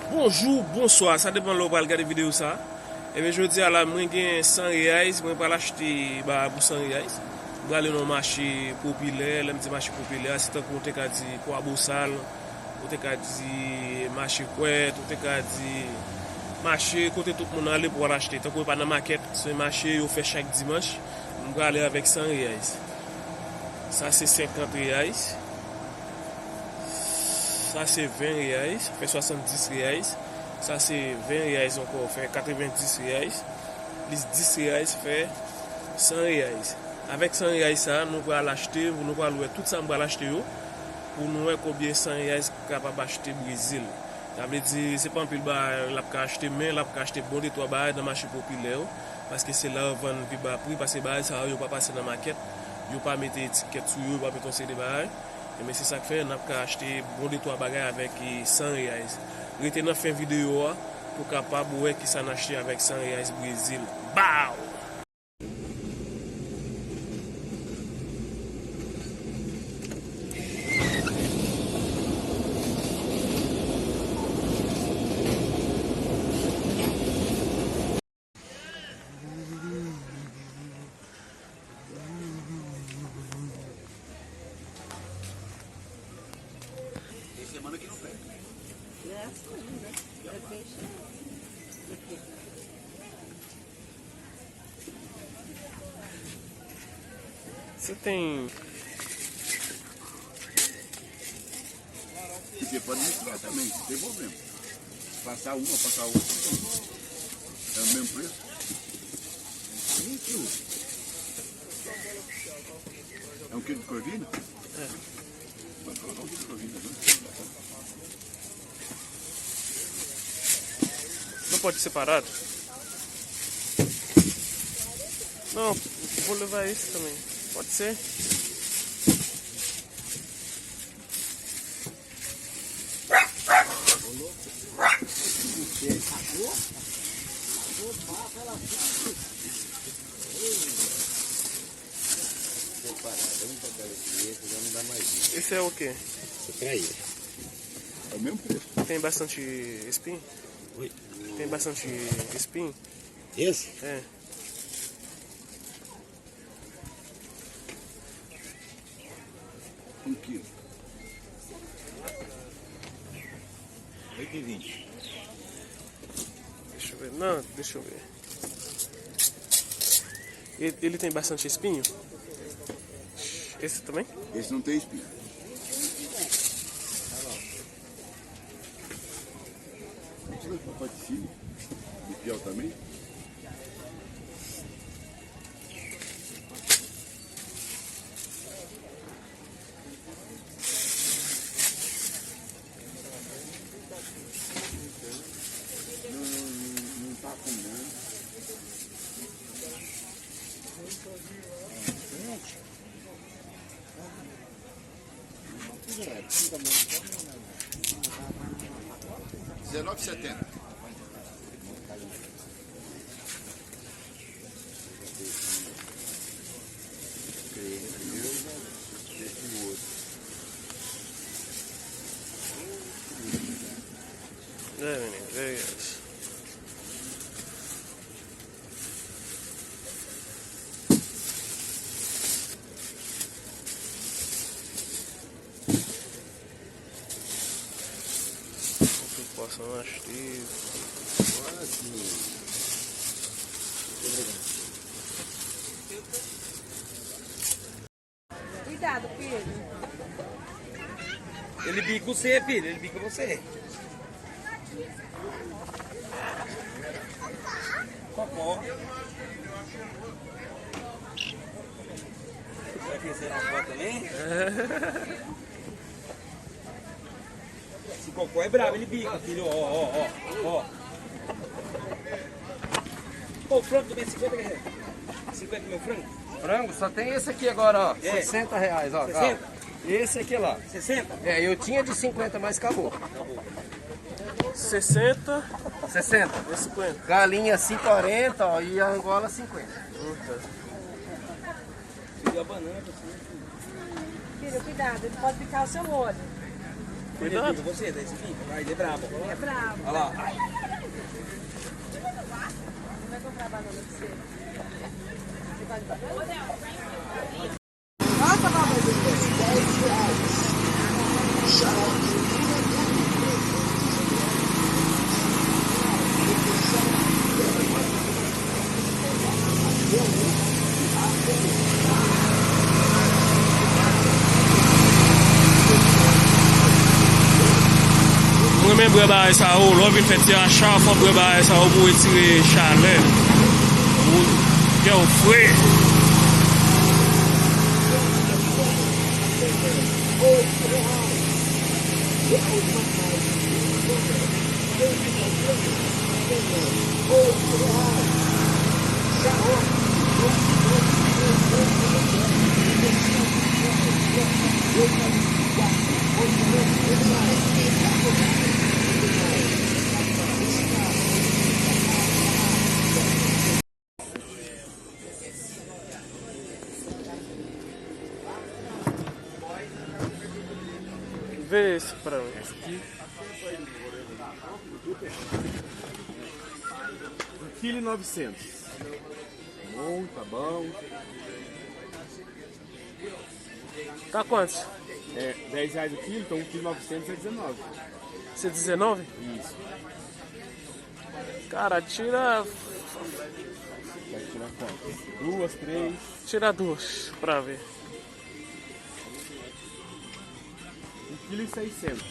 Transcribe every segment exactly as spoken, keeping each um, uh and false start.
Bonjou, bonswa, sa depann lè w pral gade videyo sa. Ebyen, jodi a la, mwen gen san reais, mwen pral achte bagay pou san reais. Mwen prale nan yon mache popilè, lè m di mache popilè, se tankou w te ka di Kwabosal, ou te ka di mache Kwèt, ou te ka di mache kote tout moun ale pou al achte. Tankou e pa nan makèt, se mache yo fè chak dimanch. Mwen prale avèk san reais. Sa se senkant reais. Sa se ven reais, sa fè swasanndis reais. Sa se ven reais ankò, fè katrevendis reais. Plis dis reais fè san reais. Avèk san reais sa, nou pral achte, nou pral wè tout sa m pral achte yo, pou nou wè konbyen san reais kapab achte Brezil. Sa vle di, se pa anpil bagay l ap ka achte, men l ap ka achte bon de twa bagay nan mache popilè yo, paske se la yo vann pi ba pri, paske bagay sa yo, yo pa pase nan makèt, yo pa mete etikèt sou yo, yo pa mete yon seri de bagay. Ebyen, se sa k fè n ap ka achte bon de twa bagay avèk, e, san reais. Rete nan fen videyo a pou w kapab wè kisa n achte avèk san reais Brezil. Baw! Você tem. Você pode misturar também, não tem problema. Passar uma, passar outra, é o mesmo preço. Isso. É um quilo de corvina? É. Mas coloca um quilo de corvina junto. Não pode separar? Não, vou levar esse também. Pode ser. Esse é o quê? Esse aí. É o mesmo preço. Tem bastante espinho? Oi? Tem bastante espinho? Esse? É. Um quilo. Oito e vinte. Deixa eu ver. Não, deixa eu ver. Ele, ele tem bastante espinho? Esse também? Esse não tem espinho. Pode ser. De pior também? Não, não, não, não tá com nada. Dezenove e setenta. É, menino, é isso. Outro posso mais ter. Agora sim. Muito obrigado. Cuidado, filho. Ele bica você, filho. Ele bica você. Cocó. Será que você não pode também? Esse cocó é brabo, ele bica, filho. Ó, ó, ó, ó. Pô, o frango também é cinquenta reais. Cinquenta mil frango? Frango, só tem esse aqui agora, ó. É. Sessenta reais, ó. Sessenta? Esse aqui lá. Sessenta? É, eu tinha de cinquenta, mas acabou. Acabou. Sessenta. Sessenta. E cinquenta. Galinha assim, quarenta, ó, e a Angola, cinquenta. Eita. Filho, cuidado, ele pode picar o seu olho. Cuidado. Você, esse aqui, vai, de bravo. É bravo. Olha lá. Mwen renmen bwè bagay sa yo, lè w vin fè ti acha, fò w bwè bagay sa yo pou retire chalè. Pou kè w fre. Vê esse pra mim. Um quilo e novecentos. Bom, tá bom. Tá quantos? É dez reais o quilo, então um quilo e novecentos é dezenove. Você dezenove? Isso. Cara, tira. Vai tirar quantas? Duas, três? Tira duas pra ver. Um quilo e seiscentos.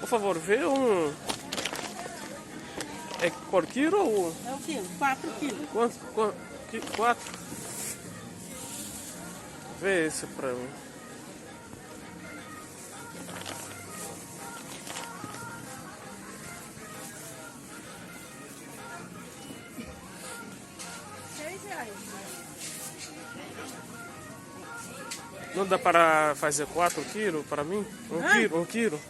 Por favor, vê um. É por quilo ou? É o quê? Quatro quilos. Quanto? Quanto? Qui- Quatro? Vê esse pra mim. Não dá para fazer quatro quilo para mim? Um quilo, um quilo.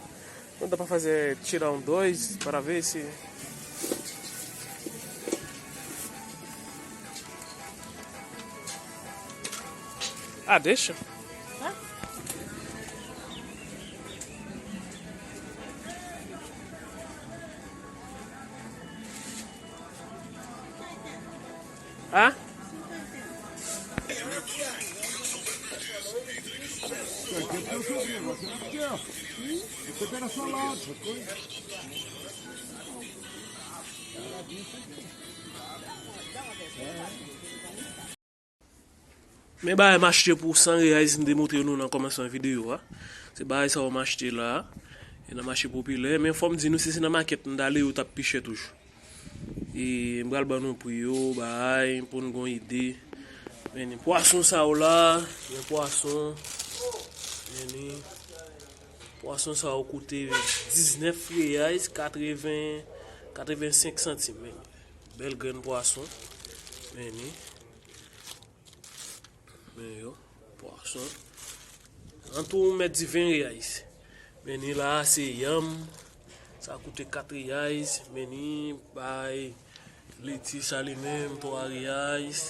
Não dá para fazer, tirar um dois para ver se. Ah, deixa. Ah? Men bagay m achte pou san reais m te montre nou nan kòmansman videyo a. Se bagay sa yo m achte la. E nan mache popilè. Men fò m di nou, si se nan makèt m t ale, yo t ap pi chè toujou. E m pral ban nou pri yo, bagay, pou n gon ide. Men pwason sa yo la, men pwason. Men ni, pwason sa yo koute diznèf reais, katreven, katrevensenk santim. Men bèl grenn pwason. Men ni. Men yo, pwason. An tou, ou mèt di ven reais. Men ni la, se yanm. Sa koute kat reais. Men ni bay leti sa li menm, twa reais.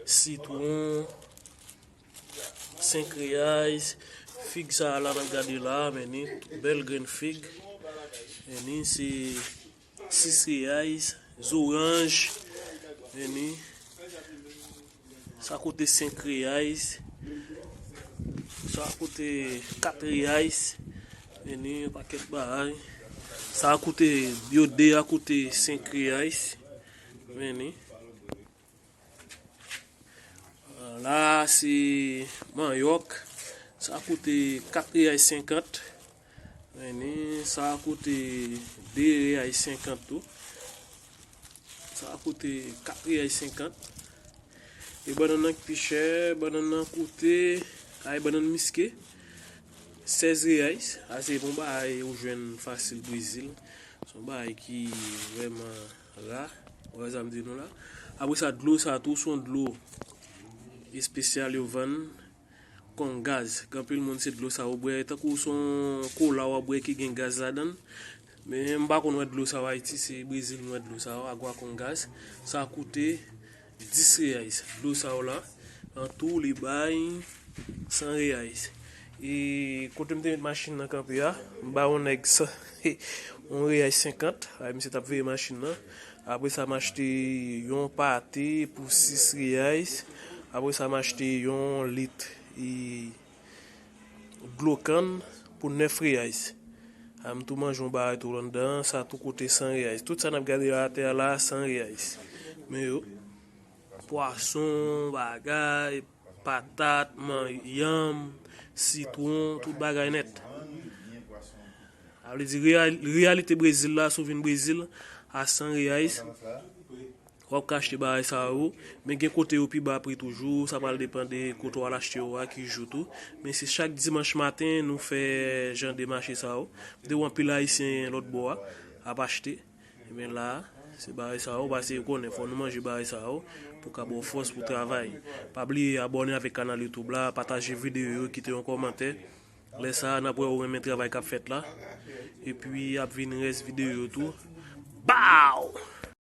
Sitwon, senk reais. Fig sa la n ap gade la, men ni bèl grenn fig. Men ni se sis reais, zoranj, men ni, sa koute senk reais, sa koute kat reais, men ni, yon pakèt bagay. Sa koute, yo de a koute senk reais, men ni. La, se manyòk. Sa koute kat reais senkant. Men ni, sa koute de reais senkant tou. Sa koute kat reais senkant. E bannann nan ki pi chè, bannann nan koute, ay, bannann miske, sèz reais. Sa se bon bagay ou jwenn fasil Brezil. Se yon bagay ki vrèman ra. Ou wè sa m di nou la. Apre sa, dlo sa tou, se yon dlo espesyal yo vann kon gaz. Gen anpil moun, se dlo sa yo bwè. Tankou se yon kola w ap bwè ki gen gaz ladan l. Men m pa konn wè dlo sa yo Ayiti, se Brezil m wè dlo sa yo, agwa kon gaz. Sa koute Dis reyais. Dlo sa yo la, an tou li bay san reyais. E kote m te met machin nan kanpe a, m ba yon nèg sa, yon reyais senkant, ay misye t ap veye machin nan. Apre sa, m achte yon pate pou sis reyais. Apre sa, m achte yon lit e dlo kann pou nèf reyais. A m tou manje yon bagay tou anndan, sa tou koute san reyais. Tout sa n ap gade atè a la, san reyais. Men yo, pwason, bagay, patat, man, yanm, sitwon, tout bagay nèt. Sa vle di, real- reyalite Brezil la, si w vin Brezil, a san reyais, w ap ka achte bagay sa yo, men gen kote yo pi ba pri toujou, sa pral depann de kote w al achte yo a, ki jou tou. Men se chak dimanch maten nou fè jan de mache sa yo. M te wè anpil Ayisyen lòt bò a ap achte. Ebyen la, se bagay sa yo, paske yo konnen fò nou manje bagay sa yo pou ka ba w fòs pou travay. Pa bliye abòne avèk kanal YouTube la, pataje videyo yo, kite yon kòmantè. Lè sa a, n ap wè ou renmen travay k ap fèt la. Epi ap vin rès videyo yo tou. Baw!